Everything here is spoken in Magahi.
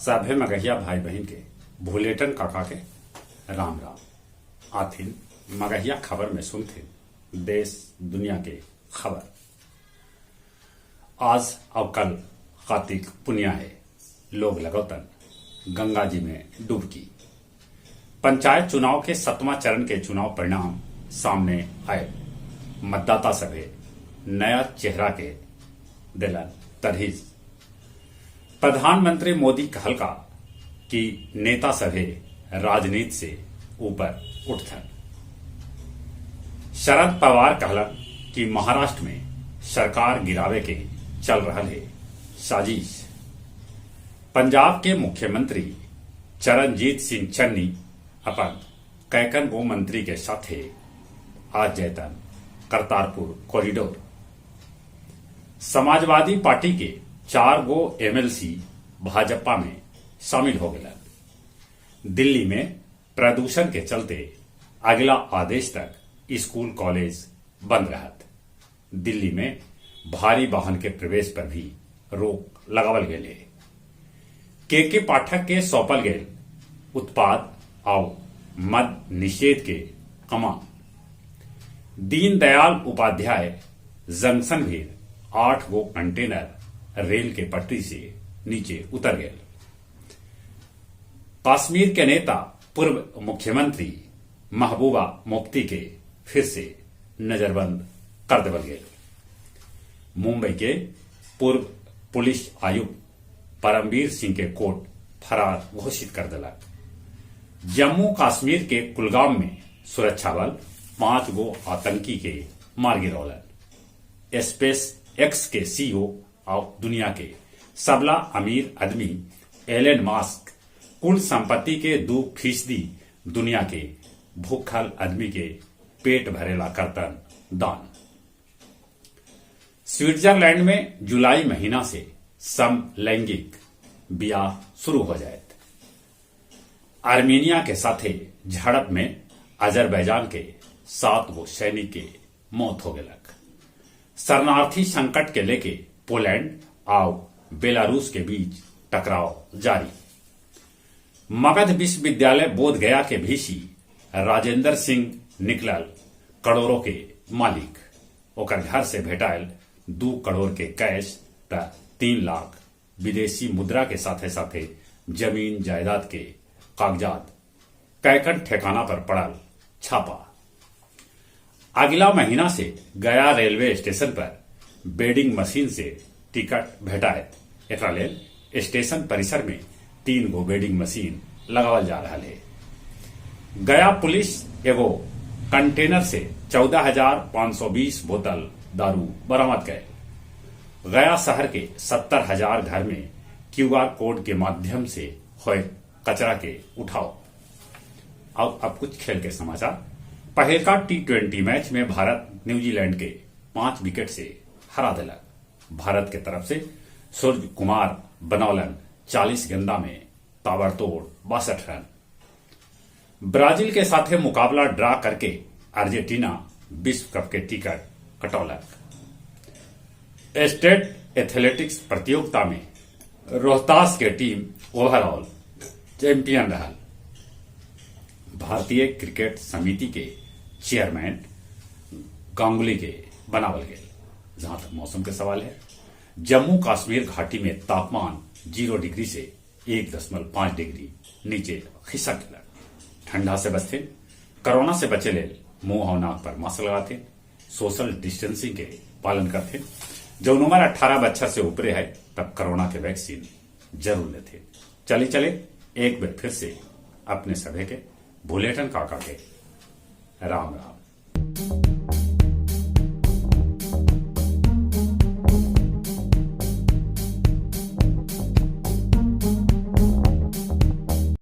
सभे मगहिया भाई बहिन के भुलेटन काका के राम राम। आथिन मगहिया खबर में सुनथिन देश दुनिया के खबर। आज और कल कार्तिक पुनिया है, लोग लगौतन गंगा जी में डुबकी। पंचायत चुनाव के 7वां चरण के चुनाव परिणाम सामने आए। मतदाता सभे नया चेहरा के दिलन तरहीज। प्रधानमंत्री मोदी कहलका कि नेता सभे राजनीति से ऊपर उठथन। शरद पवार कहलन कि महाराष्ट्र में सरकार गिरावे के चल रहा है साजिश। पंजाब के मुख्यमंत्री चरणजीत सिंह चन्नी अपन कैकन गो मंत्री के साथे आज जैतन करतारपुर कॉरिडोर। समाजवादी पार्टी के 4 गो एमएलसी भाजपा में शामिल हो गए। दिल्ली में प्रदूषण के चलते अगला आदेश तक स्कूल कॉलेज बंद रहत। दिल्ली में भारी वाहन के प्रवेश पर भी रोक लगावल गेल है। के पाठक के सौंपल गेल उत्पाद आउ मद निषेध के कमान। दीनदयाल उपाध्याय जंक्शन भी 8 गो कंटेनर रेल के पटरी से नीचे उतर गए। कश्मीर के नेता पूर्व मुख्यमंत्री महबूबा मुफ्ती के फिर से नजरबंद कर देवल गए। मुंबई के पूर्व पुलिस आयुक्त परमवीर सिंह के कोर्ट फरार घोषित कर दिलक। जम्मू कश्मीर के कुलगाम में सुरक्षा बल 5 गो आतंकी के मार गिरौलन। स्पेस एक्स के सीईओ और दुनिया के सबला अमीर आदमी एलन मस्क कुल संपत्ति के 2% दुनिया के भूखल आदमी के पेट भरेला करतन दान। स्विट्जरलैंड में जुलाई महीना से समलैंगिक ब्याह शुरू हो जाए। आर्मेनिया के साथे झड़प में अजरबैजान के 7 गो सैनिक के मौत हो गलक। शरणार्थी संकट के लेके पोलैंड और बेलारूस के बीच टकराव जारी। मगध विश्वविद्यालय बोध गया के भीसी राजेंद्र सिंह निकलल करोड़ों के मालिक। ओकर घर से भेटायल 2 करोड़ के कैश त 3 लाख विदेशी मुद्रा के साथे साथे जमीन जायदाद के कागजात कैकन ठिकाना पर पड़ल छापा। अगला महीना से गया रेलवे स्टेशन पर बेडिंग मशीन से टिकट भेटायत। एकरा लेल स्टेशन परिसर में 3 गो बेडिंग मशीन लगावल जा रहा है। गया पुलिस एगो कंटेनर से 14,520 बोतल दारू बरामद करे। गया शहर के 70,000 घर में क्यूआर कोड के माध्यम से होए कचरा के उठाओ। अब कुछ खेल के समाचार। पहलका T20 match में भारत न्यूजीलैंड के 5 विकेट से हरा दिलक। भारत के तरफ से सूर्य कुमार बनौलन 40 गेंदा में ताबड़तोड़ 62 रन। ब्राजील के साथे मुकाबला ड्रा करके अर्जेंटीना विश्व कप के टिकट कटौलक। स्टेट एथलेटिक्स प्रतियोगिता में रोहतास के टीम ओवरऑल चैंपियन रहा। भारतीय क्रिकेट समिति के चेयरमैन गांगुली के बनावल गए। जहां तक मौसम के सवाल है, जम्मू कश्मीर घाटी में तापमान 0 डिग्री से 1.5 डिग्री नीचे खिसक गया। ठंडा से बचते, कोरोना से बचे ले मुंह और नाक पर मास्क लगाते, सोशल डिस्टेंसिंग के पालन करते। जो उम्र 18 बच्चा से ऊपरे है तब कोरोना के वैक्सीन जरूर लेते। चले चले एक बार फिर से अपने सभे के भुलेटन काका के राम राम।